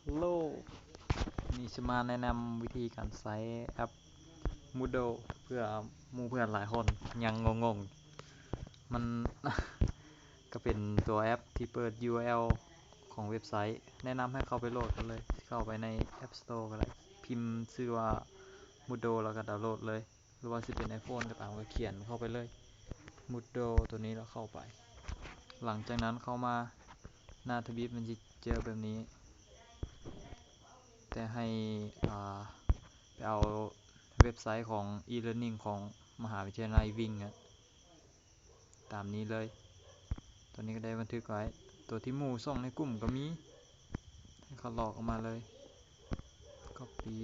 ໂລ ນີ້ຊິມາແນະນຳວິທີການໃຊ້ແອັບ Moodle ເພື່ອໝູ່ເພື່ອນຫຼາຍຄົນຍັງງົງໆ. ມັນກະເປັນຕົວແອັບທີ່ເປີດ URL ຂອງເວັບໄຊ. ແນະນຳໃຫ້ເຂົ້າໄປໂຫຼດກັນເລີຍ. ຊິເຂົ້າໄປໃນ App Store ກໍໄດ້. ພິມຊື່ວ່າ Moodle ແລ້ວກໍດາວໂຫຼດເລີຍ. ຫຼືວ່າຊິເປັນ iPhone ກໍຕາມ ກໍຂຽນເຂົ້າໄປເລີຍ Moodle ຕົວນີ້ ແລ້ວເຂົ້າໄປ. ຫຼັງຈາກນັ້ນເຂົ້າມາ ໜ້າທຳອິດມັນຊິເຈີແບບນີ້. ແຕ່ໃຫ້ ອ່າ ໄປເອົາເວັບໄຊຂອງ e-learning ຂອງມະຫາວິທະຍາໄລວິງ ອະ ຕາມນີ້ເລີຍ. ຕົວນີ້ກໍໄດ້ບັນທຶກໄວ້. ຕົວທີ່ໝູ່ສົ່ງໃນກຸ່ມກໍມີ. ໃຫ້ເຂົາລອກອອກມາເລີຍ. Copy.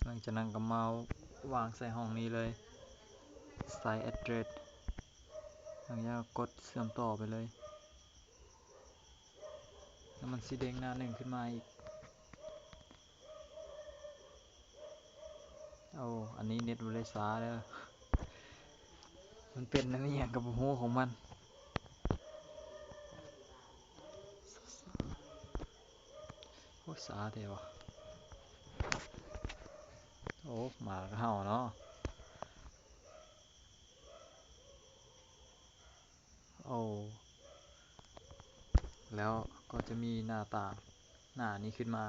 ຫຼັງຈາກນັ້ນກໍມາວາງໃສ່ຫ້ອງນີ້ເລີຍ. Site address. ຫຼັງຈາກນັ້ນກໍກົດເຊື່ອມຕໍ່ໄປເລີຍ. ແລ້ວມັນຊິເດ້ງໜ້າໜຶ່ງຂຶ້ນມາອີກ. ໂອ້ ອັນນີ້ເນັດບໍ່ໄດ້ຊ້າເດີ. ມັນເປັນນຳອີ່ຫຍັງກໍບໍ່ຮູ້ຂອງມັນ. ໂອ້ ຊ້າແທ້ວະ. ໂອ້ ໝາກໍເຫົ່າເນາະ. ໂອ້ ແລ້ວກໍຈະມີໜ້າຕາໜ້ານີ້ຂຶ້ນມາ.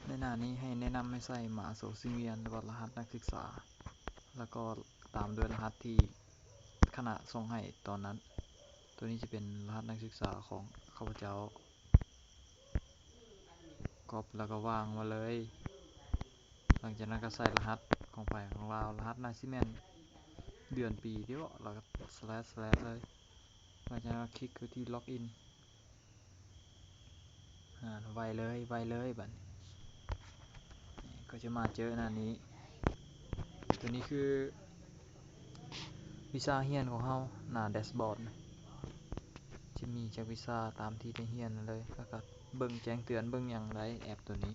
ໃນໜ້ານີ້ໃຫ້ແນະນຳໃຫ້ໃສ່ໝາໂຊຊິງວຽນ ຫຼືວ່າລະຫັດນັກສຶກສາ ແລ້ວກໍຕາມດ້ວຍລະຫັດທີ່ຄະນະສົ່ງໃຫ້ຕອນນັ້ນ. ໂຕນີ້ຈະເປັນລະຫັດນັກສຶກສາຂອງຂ້າພະເຈົ້າ. ກັອບແລ້ວກໍວາງມາເລີຍ. ຫຼັງຈາກນັ້ນກໍໃສ່ລະຫັດຂອງໃຜຂອງລາວ. ລະຫັດໜ້າຊິແມ່ນເດືອນປີເດະ ແລ້ວກໍສະແລັດ ສະແລັດເລີຍ. ຫຼັງຈາກນັ້ນຄລິກໄປທີ່ລັອກອິນ. ອາ ໄວເລີຍ ໄວເລີຍ. ບາດນີ້ກໍຈະມາເຈີໜ້ານີ້. ໂຕນີ້ຄືວິຊາຮຽນຂອງເຮົາ ໜ້າແດັຊບອດ ຈະມີຈັກວິຊາຕາມທີ່ໄດ້ຮຽນນັ້ນເລີຍ. ແລ້ວກໍເບິ່ງແຈ້ງເຕືອນ ເບິ່ງຫຍັງໄດ້ ແອັບໂຕນີ້.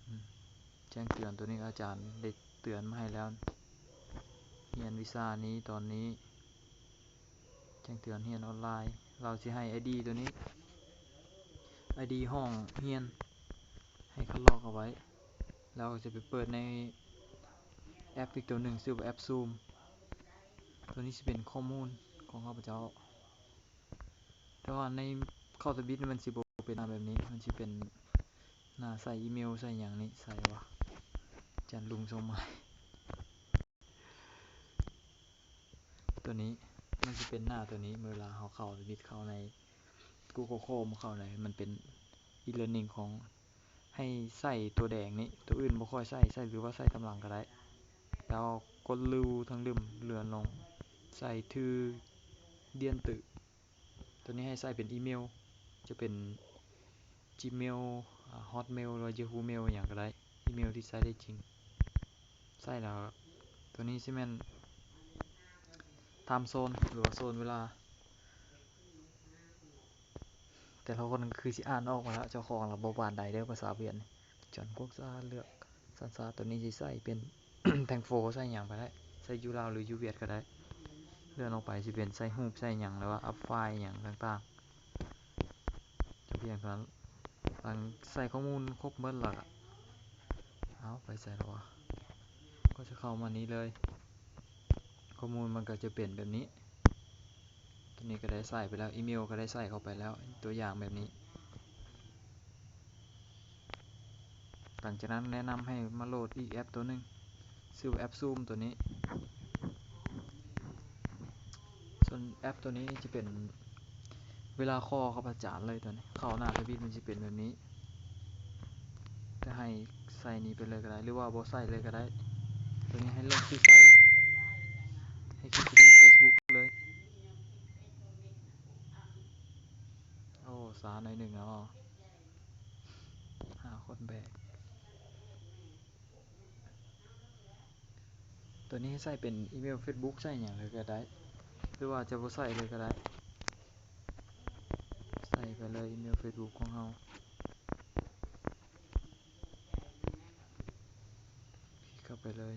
ອືມ ແຈ້ງເຕືອນໂຕນີ້ອາຈານໄດ້ເຕືອນມາໃຫ້ແລ້ວ. ຮຽນວິຊານີ້ຕອນນີ້ ແຈ້ງເຕືອນຮຽນອອນລາຍ. ລາວຊິໃຫ້ໄອດີໂຕນີ້ ໄອດີຫ້ອງຮຽນ ໃຫ້ຄັດລອກເອົາໄວ້. ລາວຈະໄປເປີດໃນແອັບອີກໂຕໜຶ່ງ ຊື່ວ່າແອັບຊູມ. ໂຕນີ້ຊິເປັນຂໍ້ມູນຂອງຂ້າພະເຈົ້າ. ແຕ່ວ່າໃນເຂົ້າທຳອິດມັນຊິບໍ່ເປັນໜ້າແບບນີ້ ມັນຊິເປັນໜ້າໃສ່ອີເມວໃສ່ຫຍັງນີ້ ໃສ່ຫວະ ຈັນລຸງຊົງມາຍ. ໂຕນີ້ມັນຊິເປັນໜ້າໂຕນີ້ ເມື່ອເວລາເຮົາເຂົ້າທຳອິດເຂົ້າໃນ Google Chrome ເຂົ້າໃນ ມັນເປັນ e-learning ຂອງ ໃຫ້ໃສ່ຕົວແດງນີ້ ຕົວອື່ນບໍ່ຄ່ອຍໃສ່ ໃສ່ ຫຼືວ່າໃສ່ຕາມຫຼັງກໍໄດ້. ແລ້ວກົດ Lu ທາງລຸ່ມເລື່ອນລົງ ໃສ່ Thư Điện tử. ຕົວນີ້ໃຫ້ໃສ່ເປັນອີເມວ ຈະເປັນ Gmail ອາ Hotmail ຫຼືວ່າ Yahoo Mail ຫຍັງກໍໄດ້ ອີເມວທີ່ໃຊ້ໄດ້ຈິງ. ໃສ່ແລ້ວ ຕົວນີ້ຊິແມ່ນ Time Zone ຫຼືວ່າໂຊນເວລາ. ແຕ່ລະຄົນຄືຊິອ່ານອອກມາແລ້ວ ເຈົ້າຂອງລະບໍ່ປານໃດເດີພາສາຫວຽດ. ຈອນກົກສາເລືອກສັນຊາດ ຕົວນີ້ຊິໃສ່ເປັນ Thành phố ໃສ່ຫຍັງໄປໄດ້ ໃສ່ຢູ່ລາວ ຫຼື ຢູ່ຫວຽດກໍໄດ້. ເລື່ອນອອກໄປຊິເປັນໃສ່ຮູບໃສ່ຫຍັງ ຫຼືວ່າອັບໄຟລ໌ຫຍັງຕ່າງໆ. ຈະພຽງເທົ່ານັ້ນ. ຫຼັງໃສ່ຂໍ້ມູນຄົບໝົດແລ້ວ ເອົາ ໄປໃສແລ້ວວະ ກໍຈະເຂົ້າມານີ້ເລີຍ. ຂໍ້ມູນມັນກໍຈະເປັນແບບນີ້. ຕົວນີ້ກໍໄດ້ໃສ່ໄປແລ້ວ ອີເມວກໍໄດ້ໃສ່ເຂົ້າໄປແລ້ວ ຕົວຢ່າງແບບນີ້. ຫຼັງຈາກນັ້ນແນະນຳໃຫ້ມາໂຫຼດອີກແອັບຕົວໜຶ່ງ ຊື່ວ່າແອັບຊູມຕົວນີ້. ສ່ວນແອັບຕົວນີ້ຈະເປັນເວລາຂໍກັບອາຈານເລີຍ ຕົວນີ້ເຂົ້າໜ້າທຳອິດມັນຊິເປັນແບບນີ້ ຈະໃຫ້ໃສ່ນີ້ໄປເລີຍກໍໄດ້ ຫຼືວ່າບໍ່ໃສ່ເລີຍກໍໄດ້. ຕົວນີ້ໃຫ້ເລືອກຊື່ໃຊ້ ໃຫ້ຄລິກໄປທີ່ Facebook ເລີຍ. ໂອ້ ຊ້າໜ້ອຍໜຶ່ງເນາະ ຫາຄົນແບກ. ຕົວນີ້ໃສ່ເປັນອີເມວ Facebook ໃສ່ຫຍັງເລີຍກໍໄດ້ ຫຼືວ່າຈະບໍ່ໃສ່ເລີຍກໍໄດ້. ໃສ່ໄປເລີຍອີເມວ Facebook ຂອງເຮົາ ຄລິກເຂົ້າໄປເລີຍ.